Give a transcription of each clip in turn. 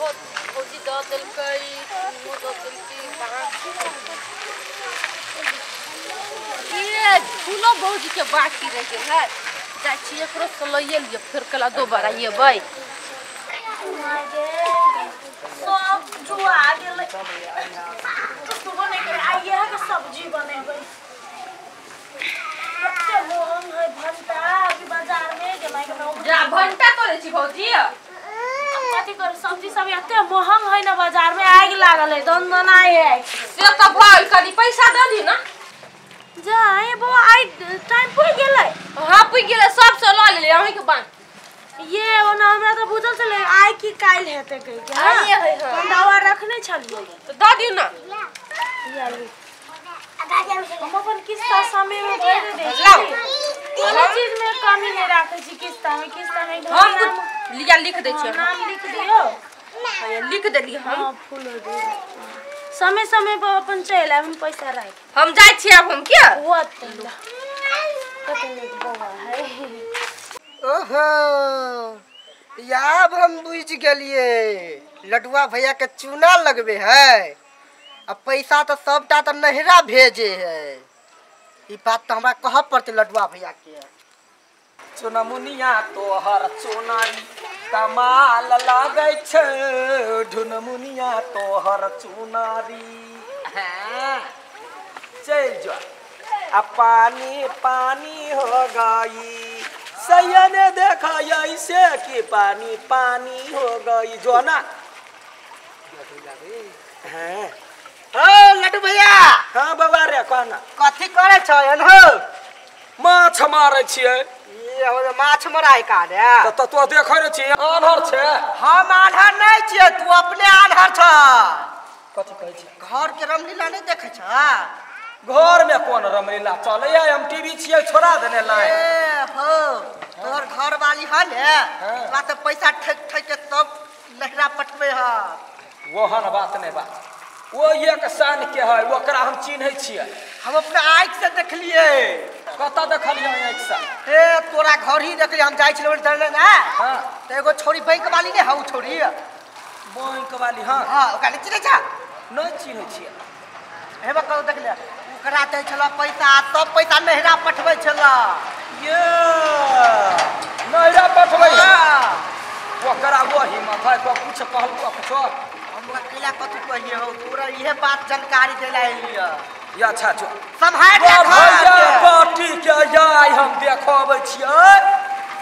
भौजी दऽ देलकै ओ दऽ देलकै ये फूलो भौजी के बाकी रह गेल है जाइ छी एकरो से लइए लिअ फेर कला दोबारा अयबै सब जुआ गेलै सुबह नहीं करे आइए है के सब्जी बनेबै कते महंग है भंटा कि बाजार में गेलै के जा भंटा तोड़ै छी भौजी कथी कर सब्जी सब एते महंग है ना बाजार में आगि लागल है दन-दनाय है से त भइल कनी पैसा दऽ दी ना जा ए बौआ आइ टाइम पुरि गेलै हां पुरि गेलै सब से ल लेले अहीं के बांकी ये ओना हमरा त बुझल छलै आइ की काल्हि हेतै कहि के आइए है हम दवा रखने छलियै त दऽ दियौ ना या ली हम अपन किस्ता समय में भरि दै छी कोनो चीज में कमी नहीं राखै छी किस्ता में हम लिया लिख दै छी नाम लिख दियौ लिख देली हम हां फूल दे समय समय पर अपन चलि आब हम पैसा राख हम जाइ छी आब हम के वो कते नीक बौआ है ओहो आब हम बुझि गेलियै लडुआ भैया के चूना लगबे है आ पैसा तो सबटा तो नहिरा भेजे है ई बात तो हमरा कहऽ पड़तै लडुआ भैया के चुनमुनिया तोहर चुनरी कमाल लागै छै ढुनमुनिया तोहर चुनरी चलि जो आ पानी पानी हो गई सैया ने देखा ऐसे कि पानी पानी हो गई जो ना हाँ ओ लड्डू भैया हाँ बाबा रे कहना कथी करे छ एनहो माछ मारै छियै ये हो माछ मराय का रे त तो देखै नै छियै आन्हर छै हम आन्हर नै छियै तू अपने आन्हर छ कथी कहै छी घर के रामलीला नै देखै छ घर में कोन रामलीला चलैया हम टीवी छियै छोड़ा देने लाइन ए हो तोहर घर वाली ह ने तोरा त पैसा ठक ठक के सब नहरा पटबै ह ओहन बात नै बात वो एक सान के है ओकरा हम चिन्है छियै हम अपना आँखि से देखलियै कतऽ देखलियै आँखि से ए तोरा घर ही देखलियै हम जाइ छलियै दरले ना हां त एगो छोरी बैंक वाली ने हौ छोरी बैंक वाली हां हां ओकरा नै चिन्है छ नै चिन्है छियै हेबा कतऽ देखलियै ओकरा दै छल पैसा सब पैसा नहिरा पठबै छल ये नहिरा पठबै ओकरा वो हिम्मत है तो कुछ कहलको कुछ हमरा कैला कथु कहिए हो तोरा इहे बात जानकारी देला एलियै या अच्छा जो सम्हार के भैया पार्टी के याय हम देखबै छियै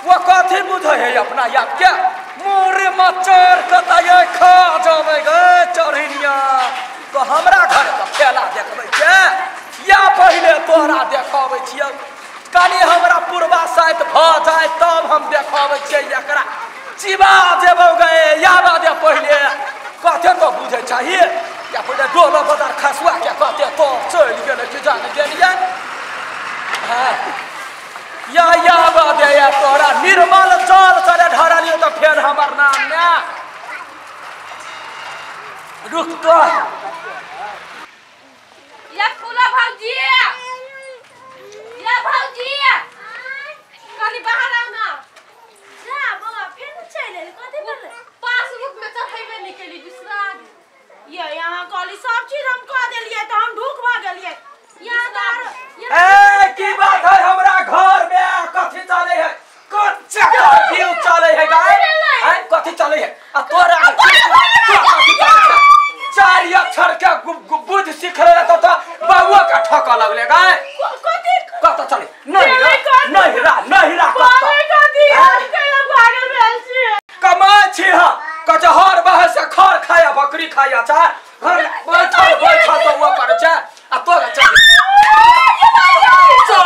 वो कथी बुझै है अपना आप के मोरे मचर कतय खा जाबै गे चढ़िनिया तो हमरा घर के खेला देखबै छै या पहिले तोरा देखबै छियै कनी हमरा पूर्वा साइत भ जाय तब हम देखबै छियै एकरा चिबा जेबौ गे याबा दे पहिले कते तो बुझै चाहिए या पहिले डोलो बाजार खसुआ के कते तो चलि गेलै कि जाने गेलियै हाँ या याबा दे या तोरा निर्मल जल चले ढरलियो त फेर हमर नाम ने रुक तो या फूला भौजी या भौजी कनी बाहर आउ ना जा बौआ फेर चलि एली कथी भेलै पासबुक में चढ़ेबे नहीं केली बिसरा ये यहाँ कहली सब चीज हम कह देलियै त हम ढूक भ गेलियै यहाँ ए की बात है हमरा घर में कथी चलै है कच्चा घी चलै है गाय हैं कथी चलै है आ तोरा कथी चलै है चारि अक्षर के बुद्धि सीख रहे त बाबुआ का ठक लगले गाय कथी कत चलै नहीं नहिरा नहिरा कथी हम कैला भागल भेल छी कमाइ छी हा कचहर बह से खर खाया बकरी खाया चा घर बैठल बैठल तो वो कर छै आ तोरा चल चल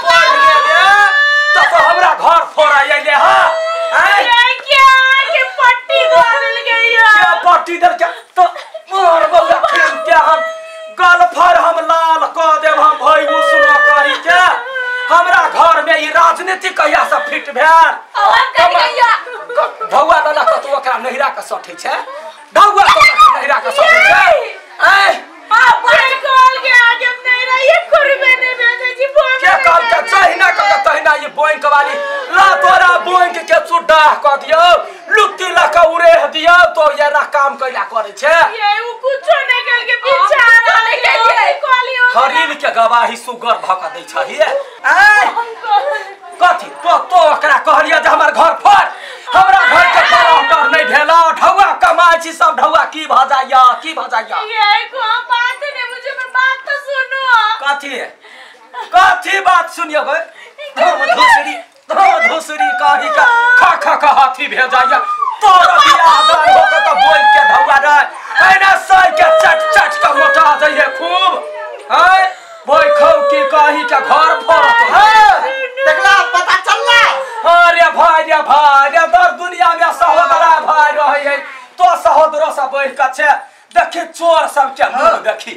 पढ़ ले ले त तो हमरा घर फोड़ा अइले हा हैं के के पट्टी दे गई के पट्टी दे के तो मोर बौआ खेम के हम गलफर हम लाल क देब हम भई उसनो कही के हमरा घर में ई राजनीति कहिया से फिट भेल ढौआ लला कतौ ओकरा नहिरा के सठै छै ढौआ कतौ नहिरा के सठै छै ऐ के कहल के जहिना कह तहिना ई बैंक वाली ला तोरा बैंक के चुड्डा क दियौ लुत्ती ल के उरेह दियौ तो काम कैला करे छे ये उ कुछो नहीं कल के पीछा नहीं के कहली हरिन के गवाही सुगर भ के दै छही ए कथी तो तो ओकरा कहलिए जे हमर घर फोड़ हमरा घर के पलौटर नहीं भेला ढौआ कमाइ छी सब ढौआ की भ जाइया की भ जाइया ये को बात नहीं मुझे पर बात तो सुनो कथी कथी बात सुनियो गए धोसरी धोसरी कही का खा खा खा हाथी भेजाइया तोरा बियाह दान हो के त बोल के ढौआ रे ऐना सही के चट चट के मोटा जाइए खूब हैं बोल खौ की कही के घर फोड़त है देखला पता चलला अरे भाई रे भाई रे दर दुनिया में सहोदरा भाई रहे है तो सहोदरो से बढ़ के छे देखी चोर सब के मुंह देखी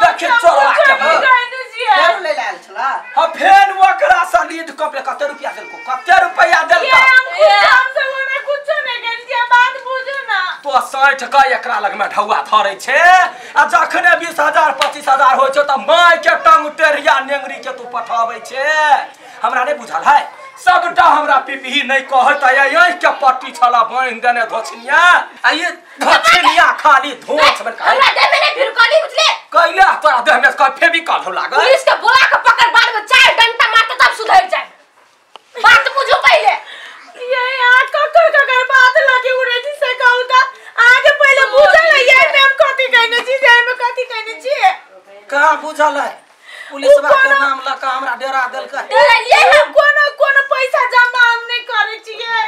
देखी चोरवा के मुंह फेर ले लाल छला हां फेन ओकरा से लीड कपले कते रुपया देलको कते रुपया देलको हम सब ओमे कुछो नहीं कर दिया बात बुझो ना तो 60 का एकरा लग में ढौआ धरै छे आ जखने 20000 25000 होय छे त my के टंग टेरिया नेंगरी के तू पठाबै छे हमरा नहीं बुझल है सबटा हमरा पीपी नहीं कहत है के पट्टी छला बांध देने धोछनिया आ ये धोछनिया खाली धोछ में हमरा देह में नहीं भिरकली बुझले कैला तोरा देह में कह फेविकॉल हो लागल पुलिस के बोला के पकड़ बाद में चार डंडा मारते तब सुधर जाए बात बुझो पहले ये आ ककर ककर बात लगे उड़े थी से कहू ता आगे पहले बुझल है ये में हम कथि कहने छी जे में कथि कहने छी का बुझल है पुलिस बा के नाम लका हमरा डरा देलकै ये हम कोनो कोनो पैसा जमा हम नहीं करे छियै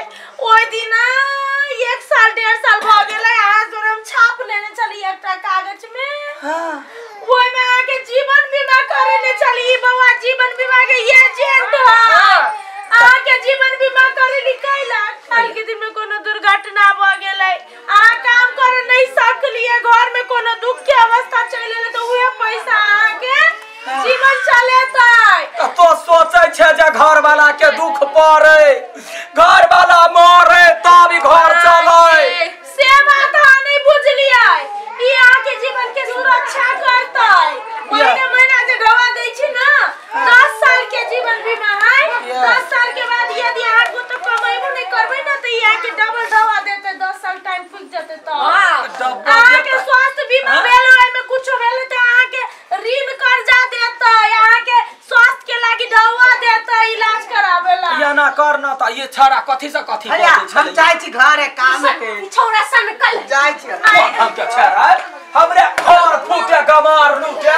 ओइ दिना 1 साल 1.5 साल भ गेलै अहाँ जोरे हम छाप लेने छली एकटा कागज में हां ओइ में अहाँ के जीवन बीमा करेने छली बौआ जीवन बीमा के एजेंट अहाँ के जीवन बीमा करेली कैला काल के दिन में कोनो दुर्घटना भ गेलै अहाँ काम करे नहीं सकलियै घर में कोनो दुख के अवस्था चलि एलै त उहे पैसा अहाँ के जीवन चलेतै तो सोचे छे जे घर वाला के दुख पड़े घर वाला मरे तब घर चले से बात अहाँ नहीं बुझलियै ई अहाँ के जीवन के सुरक्षा करतै महीना महीना जे ढवा दै छी ना 10 साल के जीवन बीमा है 10 साल के बाद यदि अहाँ को तो कमेबो नहीं करबै ना त ई अहाँ के डबल ढवा देतै 10 साल टाइम पुग जेतै त अहाँ के स्वास्थ्य बीमा भेल ओइ में कुछो भेल त अहाँ के ऋण कर्जा देतै अहाँ के स्वास्थ्य के लागी दवा देतै इलाज करावेला या ना कर ना त ये छड़ा कथि से कथि बोलै छै हम जाय छी घरे काम के छौड़ा सन कल जाय छी हम के छड़ा हमरे घर फूटे गमार लूटे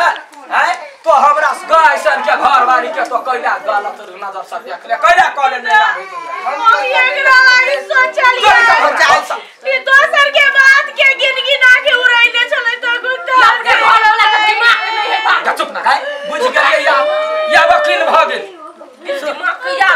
हैं तो हमरा गाय सन के घर वाली के तो कैला गलत नजर से देखले कैला कहले नहीं हम एकरा लागी सोचलियै हम जाय छी ई दोसर के बात के गिन गिना के उड़ैले छलै त गुंडा अपने घर वाला के दिमाग नहीं है बा चुप ना गाय बुझ गेलियै या वकील भ गेल दिमाग के या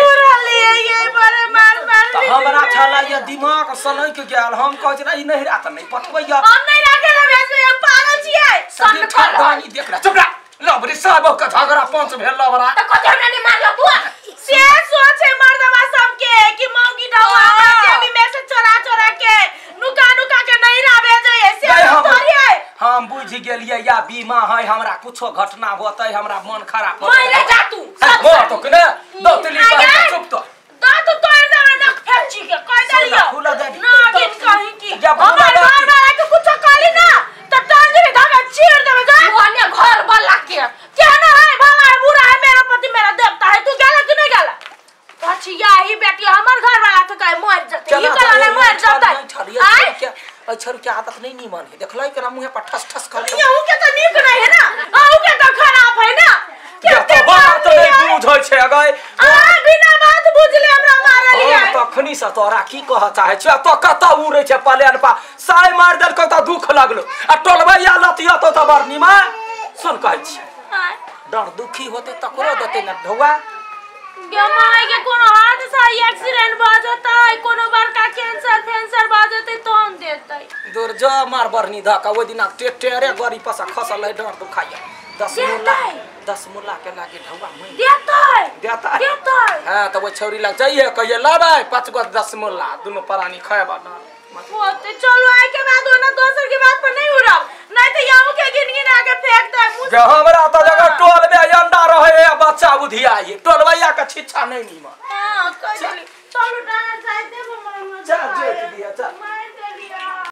उड़लियै ये बड़े मार मार त हमरा छला ये दिमाग सलैक गेल हम कहै छी ना ई नहीं रात नहीं पठबैया हम नहीं राखे ला भेजबै हम पागल छियै सन खानदानी देख ले चुप रह लबरी साहब के झगड़ा पंच भेल लबरा त कथि हमरा नहीं मारलो तू से सोचे मर्दवा सबके कि मौगी ढौआ जेबी में से चोरा चोरा के नुका नुका के नहीं रा भेजै से थोड़ी हम बुझ गेलियै या बीमा है हमरा कुछो घटना होतै हमरा मन खराब होतै मरे जा तू सब तो के ने दौतली पर चुप तो दांत तोड़ देबै नख फेंची के कह देलियो ना गिन कहीं की हमर घर वाला के कुछो कहली ना त टांग देबै धागा चीर देबै जा ओने घर वाला के केना है भला है बुरा है मेरा पति मेरा देवता है तू गेला कि नहीं गेला पछिया ही बेटी हमर घर वाला के कहे मर जतै ई कहला नहीं मर जतै आय छरू के आदत नहीं नीमन है देखलै केना मुंह पर ठस ठस कर यहू के त नीक नहीं है ना अहू के त खराब है ना के बात नहीं बुझै छै गए आ बिना बात बुझले हमरा मारलियै तखनी से तोरा की कह चाहे छै तो कत उड़ै छै पलेन पा साय मार देलकै त दुख लागलो आ टोलबैया लतिया तो त बड़ नीमा सुन कहै छी डर दुखी होते तकरो देते न ढौआ माय के कोनो हादसा एक्सीडेंट भ जतै कोनो बड़का कैंसर फैंसर भ जतै तहन देतै दूर जा मार बरनी धक ओइ दिना टेरे गरी पसा खसल है डर दुखाइया 10 मुला के लागे ढौआ मुई देतै देतै देतै हां त ओइ छौरी लग जाइए कहिए लाबै 5 गो 10 मुला दुनु प्राणी खएबा ना होते चलो आइ के बाद ओना दोसर के बात पर नहीं उड़ब नहीं त यहू के गिन गिन आके फेंक दे मुंह जे हमरा त जगह टोल में अंडा रहे बच्चा बुधिया ये टोलवैया के छिच्छा नहीं नीमन हां कह देली